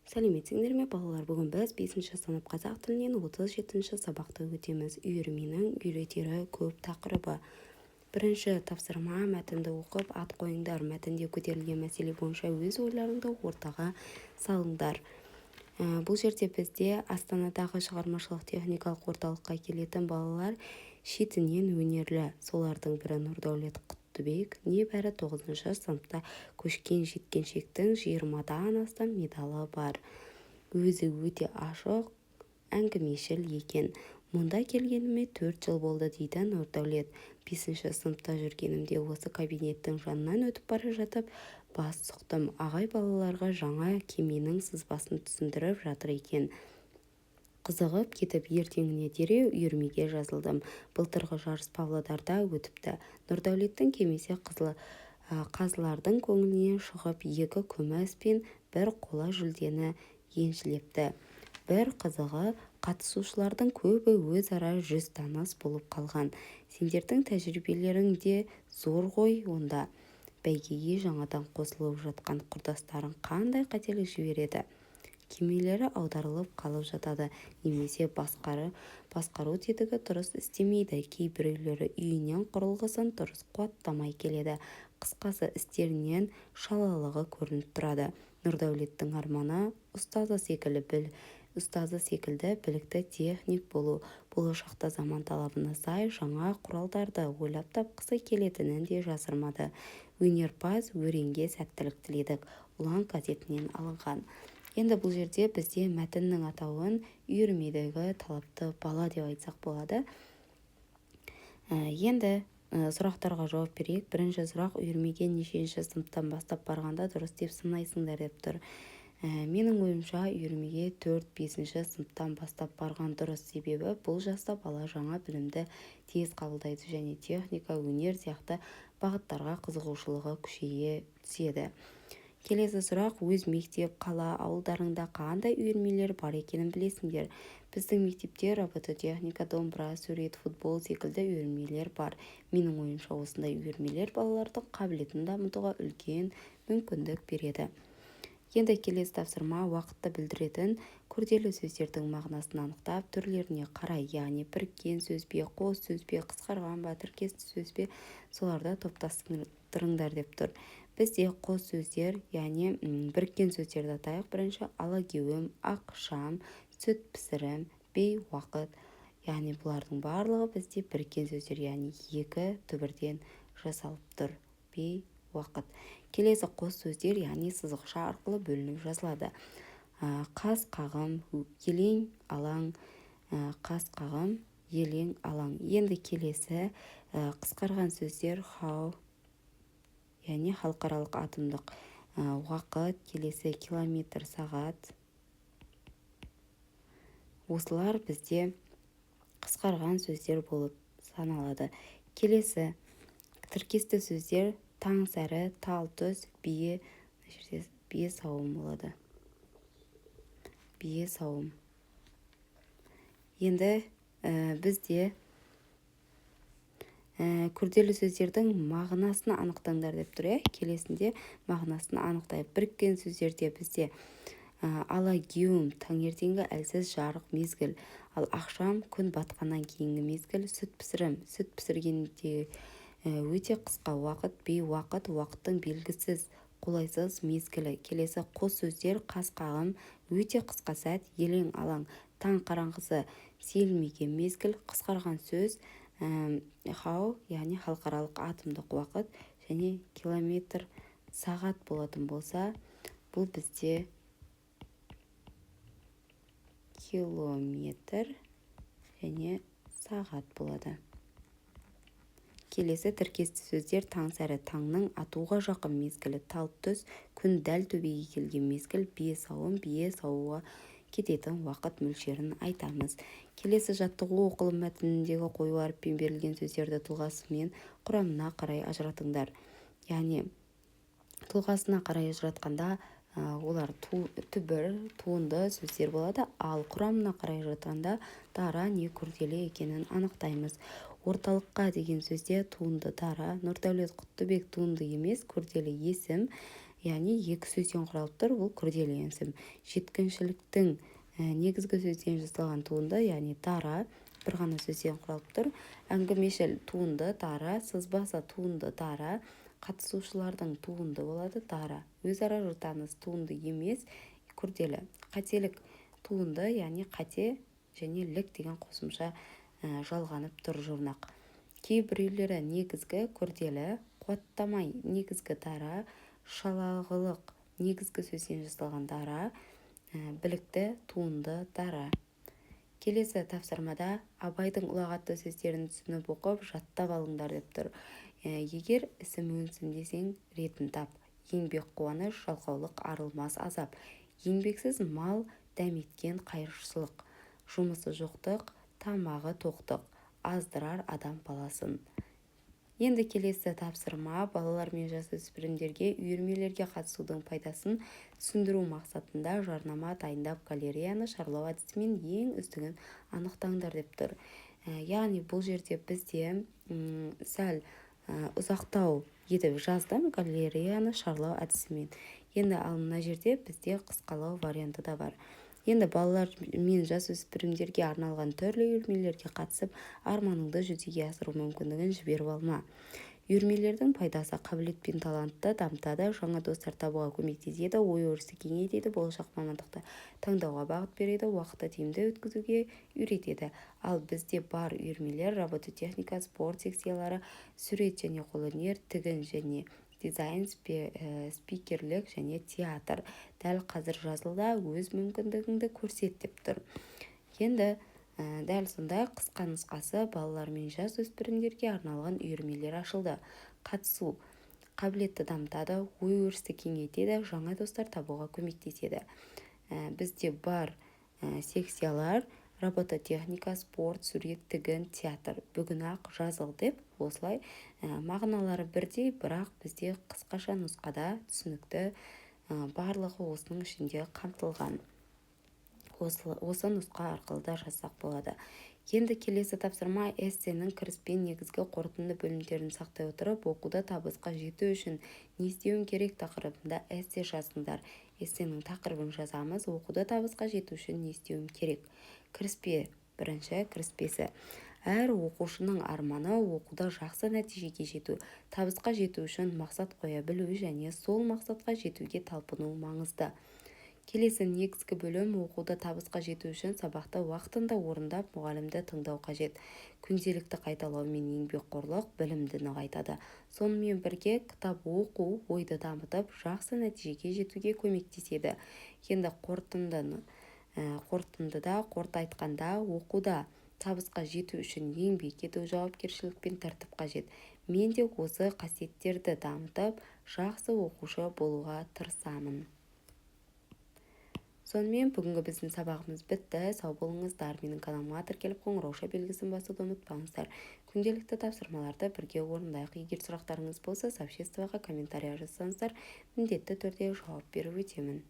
Сәлеметсіңдер ме, балалар! Бүгін біз бесінші сынып қазақ тілінен 37-ші сабақты өтеміз. «Үйірменің үйретері көп» тақырыбы. Бірінші тапсырма: мәтінді оқып, ат қойыңдар. Мәтінде көтерілген мәселе бойынша өз ойларыңды ортаға салыңдар. Бұл жерде бізде Астанадағы шығармашылық техникалық орталыққа келетін балалар шетінен өнерлі. Солардың бірі Нұрдәулет Құттыбек. Небәрі тоғызыншы сыныпта көшкен жеткіншектің 20-дан астам медалы бар. Өзі өте ашық, әңгімешіл екен. «Мұнда келгеніме 4 жыл болды, – дейді Нұрдәулет. – Бесінші сыныпта жүргенімде осы кабинеттің жанынан өтіп бара жатып бас сұқтым. Ағай балаларға жаңа кеменің сызбасын түсіндіріп жатыр екен. Қызығып кетіп, ертеңіне дереу үйірмеге жазылдым. Былтырғы жарыс Павлодарда өтіпті. Нұрдәулеттің кемесі қазылардың көңілінен шығып, екі күміс пен бір қола жүлдені еншілепті. Бір қызығы, қатысушылардың көбі өзара жүзтаныс болып қалған. Сендердің тәжірибелерің де зор ғой онда. Бәйгеге жаңадан қосылып жатқан құрдастарың қандай қателік жібереді? Кемелері аударылып қалып жатады немесе басқару тетігі дұрыс істемейді. Кейбіреулері үйінен құрылғысын дұрыс қуаттамай келеді. Қысқасы, істерінен шалалығы көрініп тұрады. Нұрдәулеттің арманы ұстазы секілді білікті техник болу. Болашақта заман талабына сай жаңа құралдарды ойлап тапқысы келетінін де жасырмады. Өнерпаз өренге сәттілік тіледік. «Ұлан» газетінен алынған. Енді бұл жерде бізде мәтіннің атауын «Үйірмедегі талапты бала» деп айтсақ болады. Енді сұрақтарға жауап берейік. Бірінші сұрақ: үйірмеге нешінші сыныптан бастап барғанда дұрыс деп санайсыңдар деп тұр. Менің ойымша, үйірмеге төрт, бесінші сыныптан бастап барған дұрыс. Себебі бұл жаста бала жаңа білімді тез қабылдайды және техника, өнер сияқты бағыттарға қызығушылығы күшейе түседі. Келесі сұрақ: өз мектеп, қала, ауылдарыңда қандай үйірмелер бар екенін білесіңдер? Біздің мектепте робототехника, домбыра, сурет, футбол секілді үйірмелер бар. Менің ойымша, осындай үйірмелер балалардың қабілетін дамытуға үлкен мүмкіндік береді. Енді келесі тапсырма: уақытты білдіретін күрделі сөздердің мағынасын анықтап, түрлеріне қарай, яғни біріккен сөз бе, қос сөз бе, қысқарған ба, тіркесті сөз бе, соларды топтастырыңдар деп тұр. Бізде қос сөздер, яғни біріккен сөздерді атайық бірінші: алагеуім, ақшам, сүт пісірім, бейуақыт. Яғни бұлардың барлығы бізде біріккен сөздер, яғни екі түбірден жасалып тұр, бейуақыт. Келесі қос сөздер, яғни сызықша арқылы бөлініп жазылады: қас қағым, елең алаң, қас қағым, елең алаң. Енді келесі қысқарған сөздер: ХАУ, яғни халықаралық атомдық уақыт. Келесі километр сағат. Осылар бізде қысқарған сөздер болып саналады. Келесі тіркесті сөздер: таң сәрі, тал түс, бие. Мына жерде бие сауым болады, бие сауым. Енді бізде күрделі сөздердің мағынасын анықтаңдар деп тұр, иә. Келесінде мағынасын анықтайық. Біріккен сөздерде бізде алагеуім – таңертеңгі әлсіз жарық мезгіл, ал ақшам – күн батқаннан кейінгі мезгіл. Сүт пісірім – сүт пісіргенде өте қысқа уақыт. Бейуақыт – уақыттың белгісіз, қолайсыз мезгілі. Келесі қос сөздер: қас қағым – өте қысқа сәт, елең алаң – таң қараңғысы сейілмеген мезгіл. Қысқарған сөз ХАУ, яғни халықаралық атомдық уақыт, және километр сағат болатын болса, бұл бізде километр және сағат болады. Келесі тіркесті сөздер: таң сәрі – таңның атуға жақын мезгілі, тал түс – күн дәл төбеге келген мезгіл, бие сауым – бие саууға кететін уақыт мөлшерін айтамыз. Келесі жаттығу: оқылым мәтініндегі қою әріппен берілген сөздерді тұлғасы мен құрамына қарай ажыратыңдар. Яғни тұлғасына қарай ажыратқанда, олар түбір, туынды сөздер болады, ал құрамына қарай ажыратқанда дара не күрделі екенін анықтаймыз. «Орталыққа» деген сөзде туынды дара, Нұрдәулет Құттыбек туынды емес, күрделі есім. Яғни екі сөзден құралып тұр, бұл күрделі есім. Жеткіншіліктің негізгі сөзден жасалған туынды, яғни дара, бір ғана сөзден құралып тұр. Әңгімешіл туынды дара, сызбасы туынды дара, қатысушылардың туынды болады дара. Өзара таныс туынды емес, күрделі. Қателік туынды, яғни қате және лік деген қосымша жалғанып тұр жұрнақ. Кейбіреулері негізгі күрделі, қуаттамай негізгі дара, шалағылық негізгі сөзден жасалған дара, білікті туынды дара. Келесі тапсырмада Абайдың ұлағатты сөздерін түсініп оқып, жаттап алыңдар деп тұр. Егер ісім өнсін десең, ретін тап. Еңбек қуаныш, жалқаулық арылмас азап. Еңбексіз мал дәметкен қайыршылық. Жұмысы жоқтық, тамағы тоқтық, аздырар адам баласын. Енді келесі тапсырма: балалар мен жасөспірімдерге үйірмелерге қатысудың пайдасын түсіндіру мақсатында жарнама дайындап, галереяны шарлау әдісімен ең үздігін анықтаңдар деп тұр. Яғни бұл жерде бізде сәл ұзақтау етіп жаздым галереяны шарлау әдісімен. Енді ал мына жерде бізде қысқалау варианты да бар. Енді балалар мен жасөспірімдерге арналған түрлі үйірмелерге қатысып, арманыңды жүзеге асыру мүмкіндігін жіберіп алма. Үйірмелердің пайдасы: қабілет пен талантты дамытады, жаңа достар табуға көмектеседі, ой-өрісті кеңейтеді, болашақ мамандықты таңдауға бағыт береді, уақытты тиімді өткізуге үйретеді. Ал бізде бар үйірмелер: робототехника, спорт секциялары, сурет және қолөнер, тігін және дизайн, спикерлік және театр. Дәл қазір жазыл да, өз мүмкіндігіңді көрсет деп тұр. Енді дәл сондай қысқа нұсқасы: балалар мен жасөспірімдерге арналған үйірмелер ашылды. Қатысу қабілетті дамытады, ой-өрісті кеңейтеді, жаңа достар табуға көмектеседі. Бізде бар секциялар: робототехника, спорт, сурет, тігін, театр. Бүгін-ақ жазыл деп осылай мағыналары бірдей, бірақ бізде қысқаша нұсқада түсінікті, барлығы осының ішінде қамтылған. Осы нұсқа арқылы да жазсақ болады. Енді келесі тапсырма: эссенің кіріспе, негізгі, қорытынды бөлімдерін сақтай отырып, «Оқуда табысқа жету үшін не істеуім керек?» тақырыбында эссе жазыңдар. Эссенің тақырыбын жазамыз: «Оқуда табысқа жету үшін не істеуім керек?» Кіріспе. Бірінші кіріспесі: әр оқушының арманы – оқуда жақсы нәтижеге жету. Табысқа жету үшін мақсат қоя білу және сол мақсатқа жетуге талпыну маңызды. Келесі негізгі бөлім: оқуда табысқа жету үшін сабақты уақытында орындап, мұғалімді тыңдау қажет. Күнделікті қайталау мен еңбекқорлық білімді нығайтады. Сонымен бірге кітап оқу ойды дамытып, жақсы нәтижеге жетуге көмектеседі. Енді қорытындыда, қорыта айтқанда, оқуда табысқа жету үшін еңбек ету, жауапкершілік пен тәртіп қажет. Мен де осы қасиеттерді дамытып, жақсы оқушы болуға тырысамын. Сонымен, бүгінгі біздің сабағымыз бітті. Сау болыңыздар! Менің каналыма тіркеліп, қоңырауша белгісін басуды ұмытпаңыздар. Күнделікті тапсырмаларды бірге орындайық. Егер сұрақтарыңыз болса, сообществоға комментарий жазсаңыздар, міндетті түрде жауап беріп өтемін.